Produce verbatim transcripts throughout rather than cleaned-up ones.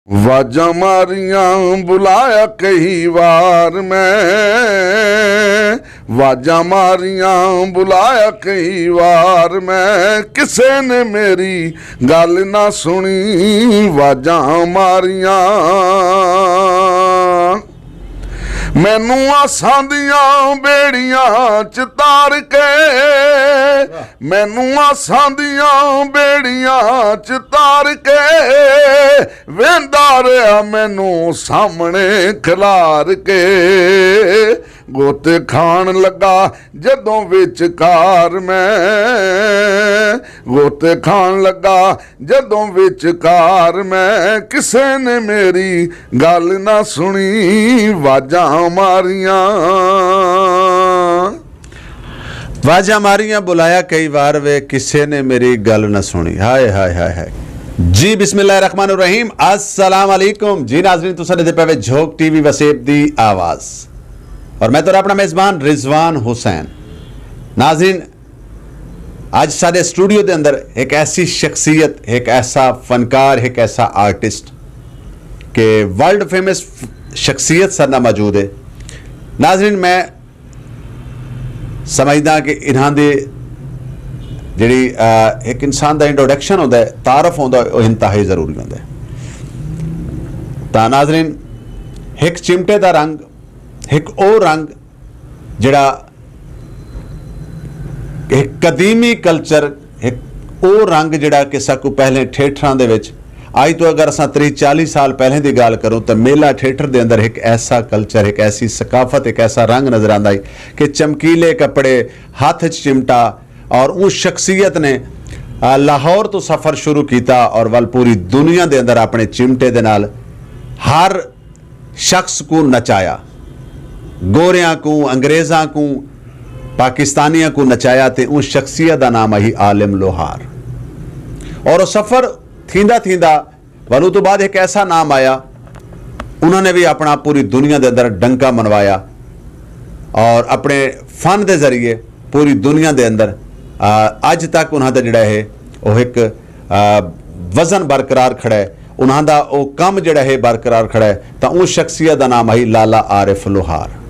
واجاں ماریاں بلایا کئی وار میں، واجاں ماریاں بلایا کئی وار میں، کسے نے میری گل نہ سنی۔ واجاں ماریاں، مینوں آساں دیاں بیڑیاں چ تار کے، مینوں آساں دیاں بیڑیاں چ تار کے، ویندا رہیا مینوں سامنے کھلار کے۔ گوتے کھان لگا جدوں وچ کار میں، گوتے کھان لگا جدوں وچ کار میں، کسے نے میری گل نہ سنی، واجاں ماریاں۔ واجاں ماریاں بلایا کئی وار وے، کسے نے میری گل نہ سنی۔ ہائے، ہائے، ہائے، ہائے۔ جی، بسم اللہ الرحمن الرحیم۔ السلام علیکم۔ جی ناظرین، تساں دے پے وے جھوک ٹی وی وسیب دی آواز۔ اور میں تہاڈا اپنا میزبان رضوان حسین۔ ناظرین، اج ساڈے سٹوڈیو دے اندر ایک ایسی شخصیت، ایک ایسا فنکار، ایک ایسا آرٹسٹ کہ ورلڈ فیمس شخصیت ساڈے نال موجود ہے۔ ناظرین، میں سمجھدا کہ انہاں دے جڑی، آ، ایک انسان دا انٹروڈکشن ہوندا ہے، تعارف ہوندا ہے، وہ انتہائی ضروری ہوندا ہے۔ تاں ناظرین، ایک چمٹے دا رنگ، ایک او رنگ جڑا ایک قدیمی کلچر، ایک او رنگ جڑا کہ ساکو پہلے تھیٹراں دے وچ، آج تو اگر اساں تری چالی سال پہلے دی گل کروں، تے میلہ تھیٹر دے اندر ایک ایسا کلچر، ایک ایسی ثقافت، ایک ایسا رنگ نظر آندا ہے کہ چمکیلے کپڑے، ہاتھ وچ چمٹا، اور اس شخصیت نے، آ، لاہور تو سفر شروع کیتا اور ول پوری دنیا دے اندر اپنے چمٹے دے نال ہر شخص کو نچایا، گوریاں کو، انگریزاں کو، پاکستانیاں کو نچایا۔ تے اس شخصیت دا نام ہے عالم لوہار۔ اور وہ سفر تھیندا تھیندا، ول اس تو بعد ایک ایسا نام آیا، انہوں نے بھی اپنا پوری دنیا دے اندر ڈنکا منوایا اور اپنے فن دے ذریعے پوری دنیا دے اندر، آ، اج تک انہاں دا جڑا ہے، وہ ایک، آ، وزن برقرار کھڑا ہے۔ انہاں دا وہ کم جڑا ہے برقرار کھڑا ہے۔ تاں اس شخصیت دا نام ہے لالا عارف لوہار۔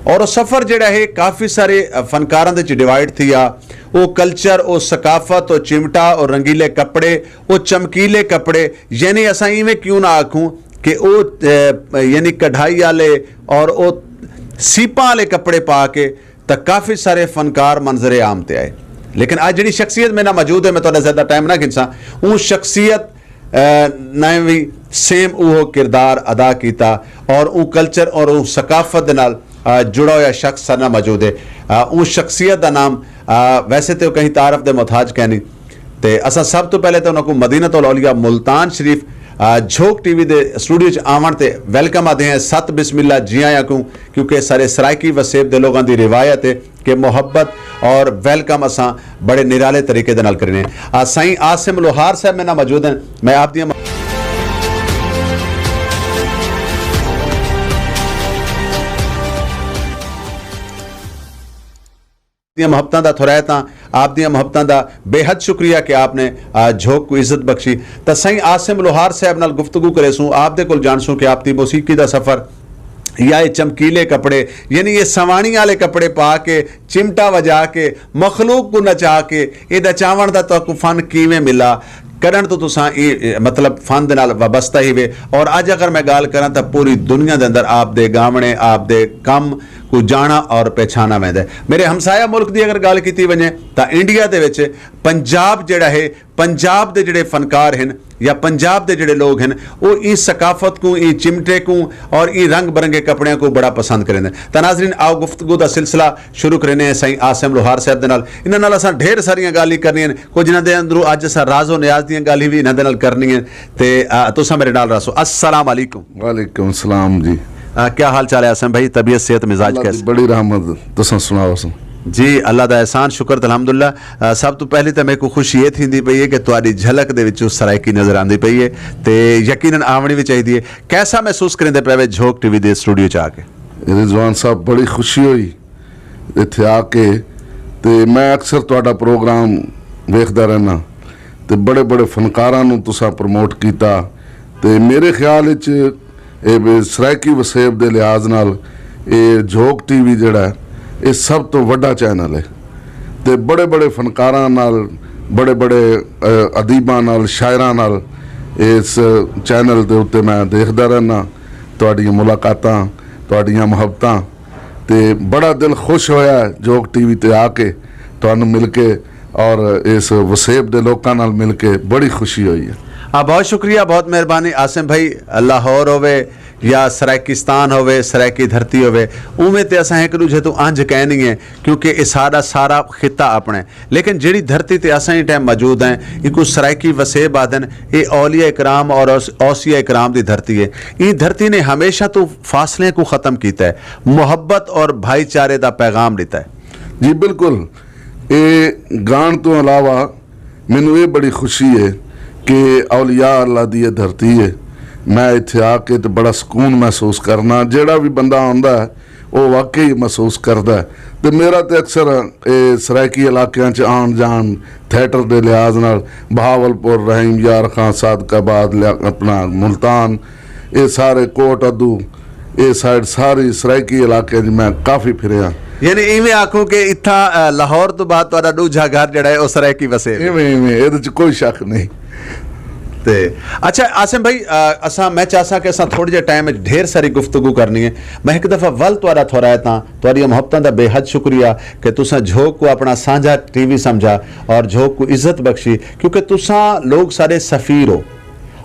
اور وہ سفر جڑا ہے کافی سارے، آ، فنکاراں دے وچ ڈیوائیڈ تھیا۔ وہ کلچر، وہ ثقافت، وہ چمٹا، وہ رنگیلے کپڑے، وہ چمکیلے کپڑے، یعنی اساں ایویں کیوں نہ آکھوں کہ وہ، آ، یعنی کڑھائی والے اور وہ سیپاں والے کپڑے پا کے تے کافی سارے فنکار منظر عام تے آئے۔ لیکن اج جڑی شخصیت میرے نال موجود ہے، میں تہاڈا زیادہ ٹائم نہ کھنساں۔ اون شخصیت، آ، نے وی سیم اوہو کردار ادا کیتا اور اون کلچر اور اون ثقافت دے نال، آ، جڑا ہویا شخص سارے نال موجود ہے۔ آ، اون شخصیت دا نام، آ، ویسے تے او کہیں تعارف دے محتاج کہنی۔ تے اساں سب تو پہلے تے انہاں کو مدینہ الاولیاء ملتان شریف، آ، جھوک ٹی وی دے سٹوڈیو چ آون تے ویلکم آدے ہیں، ست بسم اللہ، جی آیاں کو، کیونکہ سارے سرائیکی وسیب دے لوگاں دی روایت ہے کہ محبت اور ویلکم اساں بڑے نرالے طریقے دے نال کرنے ہیں۔ آ، سائیں عاصم لوہار صاحب میرے نال موجود ہیں، میں آپ دیاں دیاں محبتاں دا تھوریت ہاں، آپ دیاں محبتاں دا بے حد شکریہ کہ آپ نے، آ، جھوک کو عزت بخشی۔ تاں سائیں عاصم لوہار صاحب نال گفتگو کرے سوں، آپ دے کول جان سوں کہ آپ دی موسیقی دا سفر یا یہ چمکیلے کپڑے، یعنی یہ سوانی والے کپڑے پا کے، چمٹا وجا کے، مخلوق کو نچا کے، یہ نچاون دا تہاکوں فن کیویں ملا؟ کڈن تو تساں یہ، مطلب، فن دے نال وابستہ ہی وے؟ اور اج اگر میں گل کراں تاں پوری دنیا دے اندر آپ دے گاونے، آپ دے کم کو جانا اور پہچانا ویندا ہے۔ میرے ہمسایہ ملک دی اگر گل کیتی ونجے تاں انڈیا دے وچ پنجاب جڑا ہے، پنجاب دے جڑے فنکار ہن یا پنجاب دے جڑے لوگ ہن، وہ این ثقافت کو، این چمٹے کو اور این رنگ برنگے کپڑیاں کو بڑا پسند کریں۔ تاں ناظرین، آؤ گفتگو دا سلسلہ شروع کرنے ہیں سائیں عاصم لوہار صاحب دے نال۔ انہاں نال اساں ڈھیر ساریاں گالیں کرنیاں نے، کچھ انہاں دے اندروں اج اساں راز و نیاز دیاں گالیں وی انہاں دے نال کرنی ہیں۔ تے، آ، تساں میرے نال رہسو۔ السلام علیکم۔ وعلیکم السلام جی۔ آ، کیا حال چال ہے عاصم بھائی؟ طبیعت، صحت، مزاج اللہ دی کیسے؟ بڑی رحمت۔ تساں سناؤ سن۔ جی، اللہ دا احسان، شکر تے الحمدللہ۔ آ، سب تو پہلی تے میرے کو خوشی یہ تھیندی پئی ہے کہ تہاڈی جھلک دے وچوں سرائیکی نظر آندی پئی ہے تے یقیناً آونی بھی چاہیدی ہے۔ کیسا محسوس کریندے پے وے جھوک ٹی وی دے سٹوڈیو چ آ کے؟ رضوان صاحب، بڑی خوشی ہوئی اتھے آ کے۔ تے میں اکثر تہاڈا پروگرام ویکھدا رہنا تے بڑے بڑے فنکاراں نوں تساں پروموٹ کیتا۔ تے میرے خیال وچ اے وے سرائیکی وسیب دے لحاظ نال اے جھوک ٹی وی جڑا ہے، اے سب تو وڈا چینل ہے۔ تے بڑے بڑے فنکاراں نال، بڑے بڑے، اے، ادیباں نال، شاعراں نال اس چینل دے اُتے میں دیکھدا رہنا، تہاڈیاں ملاقاتاں، تہاڈیاں محبتاں۔ تے بڑا دل خوش ہویا ہے جوک ٹی وی تے آ کے، تہانوں مل کے اور اس وسیب دے لوکاں نال مل کے بڑی خوشی ہوئی ہے۔ آ، بہت شکریہ، بہت مہربانی عاصم بھائی۔ لاہور ہووے یا سرائیکستان ہووے، سرائیکی دھرتی ہووے، اوویں تے اساں ایک دوجے تو انج کہہ نہیں ہے، کیونکہ اے ساڈا سارا خطہ اپنا ہے۔ لیکن جیڑی دھرتی تے اساں اس ٹائم موجود ہیں، ایکوں سرائیکی وسیب آدن، اے اولیاء اکرام اور اوس-، اوصیاء اکرام دی دھرتی ہے۔ این دھرتی نے ہمیشہ تو فاصلے کو ختم کیتا ہے، محبت اور بھائی چارے دا پیغام دیتا ہے۔ جی بالکل، اے گان تو علاوہ مینوں اے بڑی خوشی ہے کہ اولیاء اللہ دی اے دھرتی ہے۔ میں اتھے آ کے تے بڑا سکون محسوس کرنا۔ جیڑا بھی بندہ آندا ہے، او واقعی محسوس کردا ہے۔ تے میرا تے اکثر اے سرائیکی علاقیاں چ آن جان، تھیٹر دے لحاظ نال، بہاول پور، رحیم یار خان، صادق آباد، لیا-، اپنا ملتان، اے سارے کوٹ ادو، اے سائیڈ ساری سرائیکی علاقے چ میں کافی پھریا۔ یعنی ایویں آکھوں کہ اتھا، اے، لاہور تو بعد تہاڈا دوجا گھر جڑا ہے، او سرائیکی وسے وے۔ ایویں، ایویں، ایہدے چ کوئی شک نہیں۔ تے اچھا عاصم بھائی، آ، اساں، میں چاہساں کہ اساں تھوڑے جے ٹائم وچ ڈھیر ساری گفتگو کرنی ہے۔ میں ایک دفعہ ول تہاڈا تھورا ہے تاں تہاڈیاں محبتاں دا بے حد شکریہ کہ تساں جھوک کو اپنا سانجھا ٹی وی سمجھا اور جھوک کو عزت بخشی، کیونکہ تساں لوگ سارے سفیر ہو۔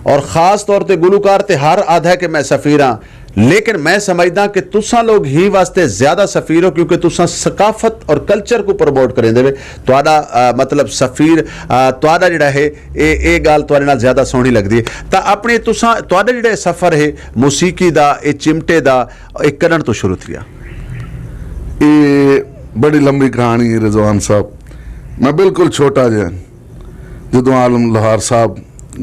اور خاص طور تے گلوکار تے ہر آدھا ہے کہ میں سفیر ہاں، لیکن میں سمجھدا کہ تساں لوگ ہی واسطے زیادہ سفیر ہو، کیونکہ تساں ثقافت اور کلچر کو پروموٹ کریں دے وے۔ تہاڈا، آ، مطلب سفیر، آ، تہاڈا جڑا ہے، اے، اے گل تہاڈے نال زیادہ سوہنی لگدی ہے۔ تاں اپنے تساں، تہاڈا جڑا سفر ہے موسیقی دا، اے چمٹے دا، اے کدن تو شروع تھیا؟ اے بڑی لمبی کہانی ہے رضوان صاحب۔ میں بالکل چھوٹا جہا، جدوں عالم لوہار صاحب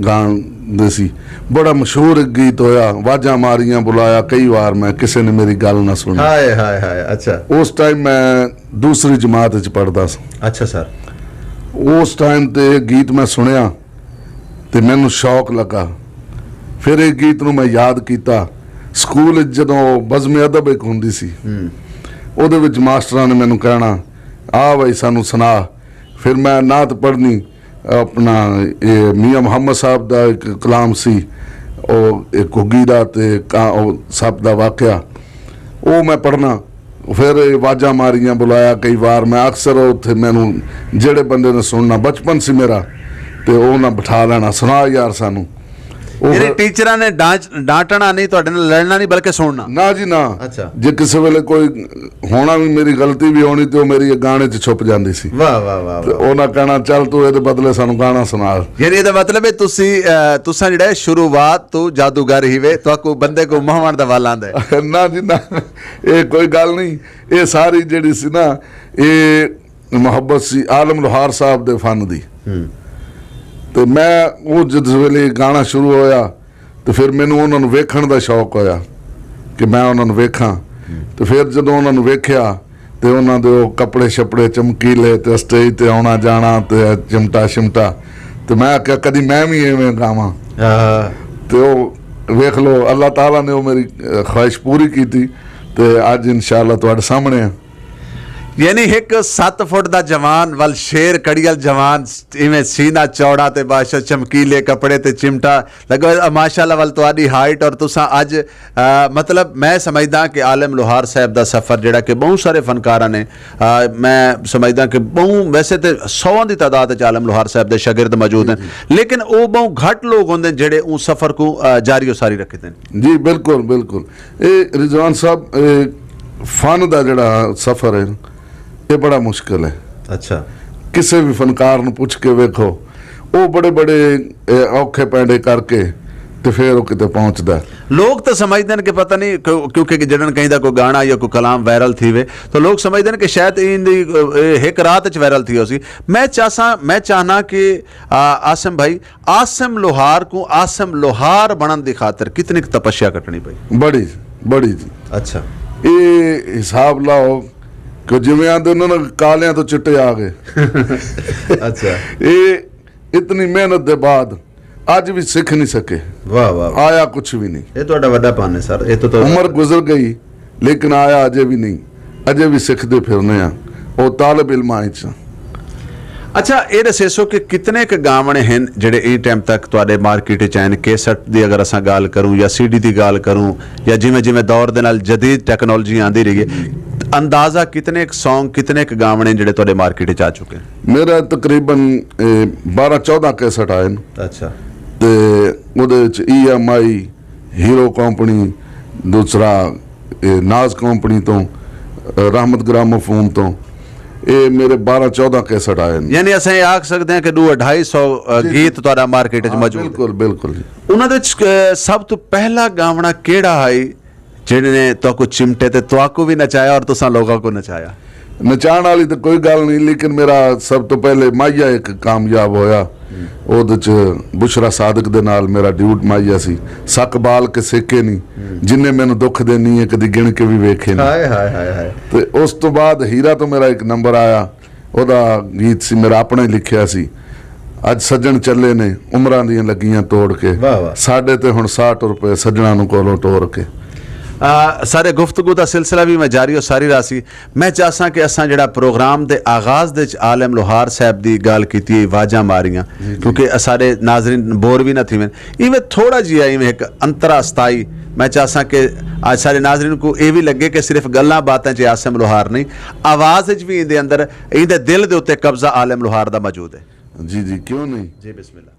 گان دے سی، بڑا مشہور ایک گیت ہویا، واجاں ماریاں بلایا کئی وار میں، کسے نے میری گل نہ سنی۔ ہائے، ہائے، ہائے، اچھا۔ اس ٹائم میں دوسری جماعت وچ پڑھدا سا۔ اچھا سر۔ اس ٹائم تے یہ گیت میں سنیا تے مینوں شوق لگا۔ پھر یہ گیت نوں میں یاد کیتا۔ سکول وچ جدوں بزم ادب ایک ہوندی سی، ہم۔ اودے وچ ماسٹراں نے مینوں کہنا، "آ بھائی، سانوں سنا۔" پھر میں نعت پڑھنی، اپنا، اے، میاں محمد صاحب دا ایک کلام سی، او ایک گھگی دا تے کا-، او سپ دا واقعہ، او میں پڑھنا۔ پھر اے واجاں ماریاں بلایا کئی وار، میں اکثر اتھے مینوں جڑے بندے نے سننا، بچپن سی میرا، تے او نہ بٹھا لینا، "سنا یار سانوں۔" او یعنی پھر ٹیچراں نے ڈانٹ-، ڈانٹنا نہیں، تہاڈے نال لڑنا نہیں، بلکہ سننا۔ نہ جی نہ۔ اچھا۔ جے کسے ویلے کوئی ہونا بھی، میری غلطی بھی ہونی، تے او میری گانے چ چھپ جاندی سی۔ واہ، واہ، واہ، تے واہ۔ او نہ کہنا، "چل تو اے دے بدلے سانوں گانا سنا۔" یعنی اے دا مطلب ہے تسی، اے، تساں جڑا ہے شروعات تو جادوگر ہی وے، تہاکو بندے کو مہوان دا ول آندا ہے۔ نہ جی نہ، اے کوئی گل نہیں۔ اے ساری جڑی سی نا، اے محبت سی عالم لوہار صاحب دے فن دی۔ ہم۔ تے میں او جس ویلے گانا شروع ہویا، تے پھر مینوں انہاں نوں ویکھن دا شوق ہویا کہ میں انہاں نوں ویکھاں۔ تے پھر جدوں انہاں نوں ویکھیا تے انہاں دے او کپڑے شپڑے چمکیلے تے اسٹیج تے آنا جانا تے چمٹا شمٹا، تے میں آکھیا، "کدی میں وی ایویں گاواں۔" ہاں۔ تے او ویکھ لو، اللہ تعالیٰ نے او میری، اے، خواہش پوری کیتی تے اج انشاءاللہ تہاڈے سامنے ہاں۔ یعنی ایک ست فٹ دا جوان ول شیر کڑیل جوان، ایویں سینہ چوڑا تے بادشاہ چمکیلے کپڑے تے چمٹا لگا ہویا، ماشاءاللہ ول تہاڈی ہائٹ اور تساں اج، آ، مطلب میں سمجھدا کہ عالم لوہار صاحب دا سفر جڑا کہ بہت سارے فنکاراں نے، آ، میں سمجھدا کہ بہت ویسے تے سواں دی تعداد وچ عالم لوہار صاحب دے شاگرد موجود ہیں، لیکن او بہت گھٹ لوگ ہوندے جڑے اون سفر کو، آ، جاری و ساری رکھدے ہیں۔ جی بالکل، بالکل۔ اے رضوان صاحب، اے فن دا جڑا سفر ہے، اے بڑا مشکل ہے۔ اچھا۔ کسے بھی فنکار نوں پوچھ کے ویکھو، او بڑے بڑے، اے، اوکھے پینڈے کر کے تے پھر او کتے پہنچدا ہے۔ لوگ تے سمجھدے نے کہ پتہ نہیں کیوں-، کیونکہ کہ جڑن کہیں دا کوئی گانا یا کوئی کلام وائرل تھی وے، تو لوگ سمجھدے نے کہ شاید ان دی، اے، ایک رات وچ وائرل تھی ہو سی۔ میں چاہساں، میں چاہنا کہ، آ، عاصم بھائی، عاصم لوہار کو عاصم لوہار بنن دی خاطر کتنی کُ تپسیا کٹنی پئی؟ بڑی، بڑی جی۔ اچھا۔ اے حساب لاؤ کہ جویں آندے انہاں نے کالیاں تو چٹے آ گئے۔ اچھا۔ اے اتنی محنت دے بعد اج وی سکھ نہیں سکے۔ واہ واہ واہ۔ آیا کچھ وی نہیں۔ یہ تہاڈا وڈا پن ہے سر، یہ تو تو عمر گزر گئی، لیکن آیا اجے وی نہیں۔ اجے وی سکھدے پھرنے آ۔ او طالب علماں وچ آ۔ اچھا، یہ دسے سو کہ کتنے ک گاونے ہیں جڑے این ٹائم تک تواڈے مارکیٹ وچ آئے نے؟ کیسٹ دی اگر اساں گال کروں یا سی ڈی دی گال کروں، یا جویں جویں دور دے نال جدید ٹیکنالوجی آندی رہی ہے، اندازہ کتنے ک سانگ، کتنے ک گاونے جڑے تواڈے مارکیٹ وچ آ چکے ہیں؟ میرا تقریباً، اے، بارہ چودہ کیسٹ آئے نے۔ اچھا۔ تے اودے وچ ای ایم آئی، ہیرو کمپنی، دوسرا، اے، ناز کمپنی تو، اے، رحمت گراموفون تو، اے میرے بارہ چودہ کیسٹ آئے نے۔ یعنی اساں یہ آکھ سکدے ہاں کہ دو اڑھائی سو، اے، جی، جی۔ گیت تہاڈا مارکیٹ وچ ہاں، موجود ہے۔ بالکل، بالکل جی۔ انہاں دے وچ، اے، سب تو پہلا گاونا کیڑا ہے جنہیں نے تہاکو چمٹے تے تہاکو وی نچایا اور تساں لوگاں کو نچایا؟ نچان والی تے کوئی گل نہیں، لیکن میرا سب تو پہلے ماہیا ایک کامیاب ہویا۔ اودے چ بشرا صادق دے نال میرا ڈیوٹ ماہیا سی، سک بال کے سیکے نہیں، جن نے مینوں دکھ دینی ہے، کدی گن کے بھی ویکھے نہیں۔ ہائے، ہائے، ہائے، ہائے۔ تے اس تو بعد ہیرا تو میرا ایک نمبر آیا، اودا گیت سی، میرا اپنا ہی لکھیا سی، اج سجن چلے نے عمراں دیاں لگیاں توڑ کے، واہ، واہ۔ ساڈے تے ہن ساٹھ روپے سجناں نوں کولوں ٹور کے۔ آ، سارے گفتگو دا سلسلہ بھی میں جاری ہو ساری رہا سی۔ میں چاہساں کہ اساں جڑا پروگرام دے آغاز دے وچ عالم لوہار صاحب دی گل کیتی ہے، واجاں ماریاں، جی، جی۔ کیونکہ سارے ناظرین بور بھی نہ تھیون۔ ایویں تھوڑا جہا ایویں ایک انترا استائی، میں چاہساں کہ اج سارے ناظرین کو اے بھی لگے کہ صرف گلاں باتاں چ عاصم لوہار نہیں، آواز وچ بھی ایندے اندر، ایندے دل دے اُتے قبضہ عالم لوہار دا موجود ہے۔ جی، جی، کیوں نہیں؟ جی، بسم اللہ۔